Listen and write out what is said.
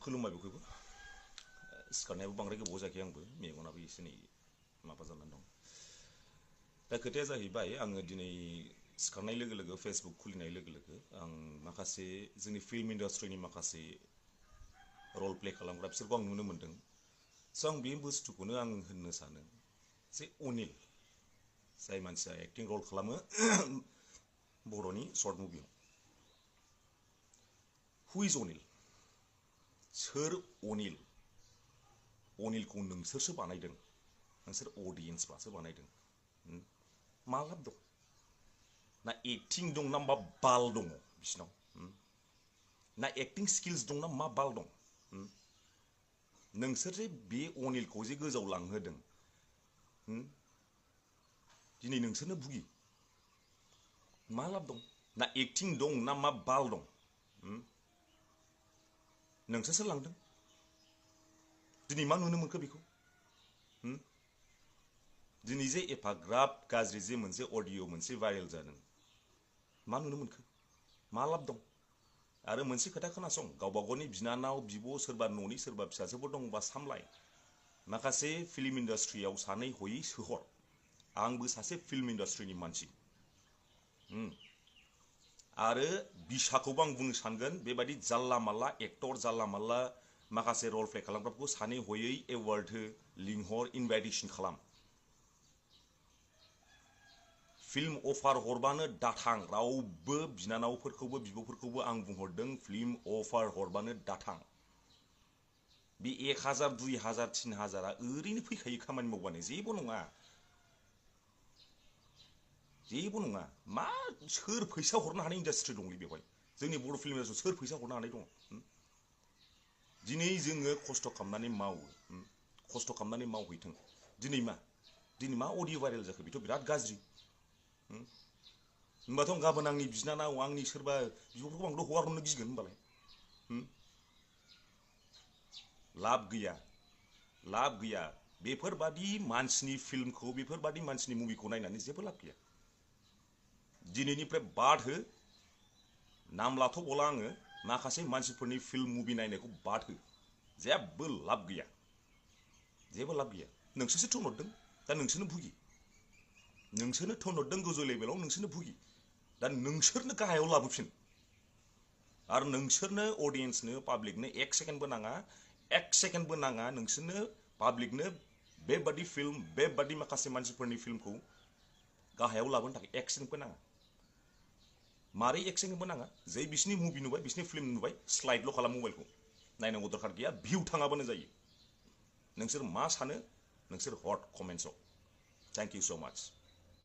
खुलुमबाय बयखौबो सिखारनायाबो बांद्राय गोबाव जायाखै आंबो मेगनाबो एसे नै माबा जानानै दं दा खोथाया जाहैबाय आङो दिनै सिखारनाय लोगो लोगो फेसबुक खुलिनाय लोगो लोगो आं माखासे जोंनि फिल्म इन्डास्ट्रिनि माखासे रल प्ले खालामग्रा बिसोरखौ आं नुनो मोन्दों स' आं बे बुस्थुखौनो आं होननो सानो जे अनिल जाय मानसिया एक्टिं रल खालामो बर'नि सर्ट मुभियाव हु इज अनिल सोर अनिल अनिलखौ नोंसोरसो बानायदों नोंसोर अडियेन्सफ्रासो बानायदों मा लाब दं ना एक्टिं दं ना मा बाल दङ बिसिनाव ना एक्टिं स्किल्स दं ना मा बाल दं नोंसोर जे बे अनिलखौ जे गोजौआव लांहोदों दिनै नोंसोरनो भुगि मा लाब दं ना एक्टिं दं ना मा बाल दं नोंसोरसो लांदों दिनै मा नुनो मोनखो बेखौ दिनै जे एफाग्राब गाज्रि जे मोनसे अडिअ मोनसे भाइरेल जादों मा नुनो मोनखो मा लाब दं आरो मोनसे खोथा खोनासं गावबा गावनि बिनानाव बिब' सोरबा न'नि सोरबा फिसाजोफोर दंबा सामलाय माखासे फिल्म इन्डास्ट्रियाव सानै हयै सोहर आंबो सासे फिल्म इन्डास्ट्रिनि मानसि आरो बिसाखौबो आं बुंनो सानगोन बेबायदि जाल्ला माल्ला एक्टर जाल्ला माल्ला माखासे रल प्ले खालामग्राफोरखौ सानै हयै एवार्ड हो लिंहर इनभाइटेसन खालाम फिल्म अफार हरबानो दाथां रावबो बिनानावफोरखौबो बिब'फोरखौबो आं बुंहरदों फिल्म अफार हरबानो दाथां बे 1000 2000 3000 ओरैनो फैखायो खामानि मावबानो जेबो नङा मा सोर फैसा हरनो हानाय इन्डास्ट्रि दंलै बेवहाय जोंनि बर' फिल्म इन्डास्ट्रियाव सोर फैसा हरनो हानाय दङ दिनै जोङो खस्थ' खालामनानै मावो खस्थ' खालामनानै मावहैथों दिनै मा अडिअ भाइरेल जाखो बेथ' बिराद गाज्रि होमबाथ' गाबोन आंनि बिनानाव आंनि सोरबा बिब'फोरखौ आंथ' हगार हरनो गिगोन होमबालाय लाब गैया बेफोरबादि मानसिनि फिल्मखौ बेफोरबादि मानसिनि मुभिखौ नायनानै जेबो लाब गैया दिनैनिफ्राय बाद हो नाम लाथ'बावला आङो माखासे मानसिफोरनि फिल्म मुभि नायनायखौ बाद हो जेबो लाब गैया नोंसोरसो थोनहरदों दा नोंसोरनो भुगि नोंसोरनो थोनहरदों गोजौ लेभेलाव नोंसोरनो भुगि दा नोंसोरनो गाहायाव लाबोफिन आरो नोंसोरनो अडियेन्सनो पाब्लिकनो एक सेकेन्डबो नाङा नोंसोरनो पाब्लिकनो बेबादि फिल्म बेबादि माखासे मानसिफोरनि फिल्मखौ गाहायाव लाबोनो थाखाय एक सेकेन्डबो नाङा मारै एक सेकेन्डबो नाङा जै बिसिनि मुभि नुबाय बिसिनि फिल्म नुबाय स्लाइडल' खालाम मबाइलखौ नायनांगौ दरखार गैया भिउ थाङाबानो जायो नोंसोर मा सानो नोंसोर हट कमेन्ट्सआव थेंक इउ सो माच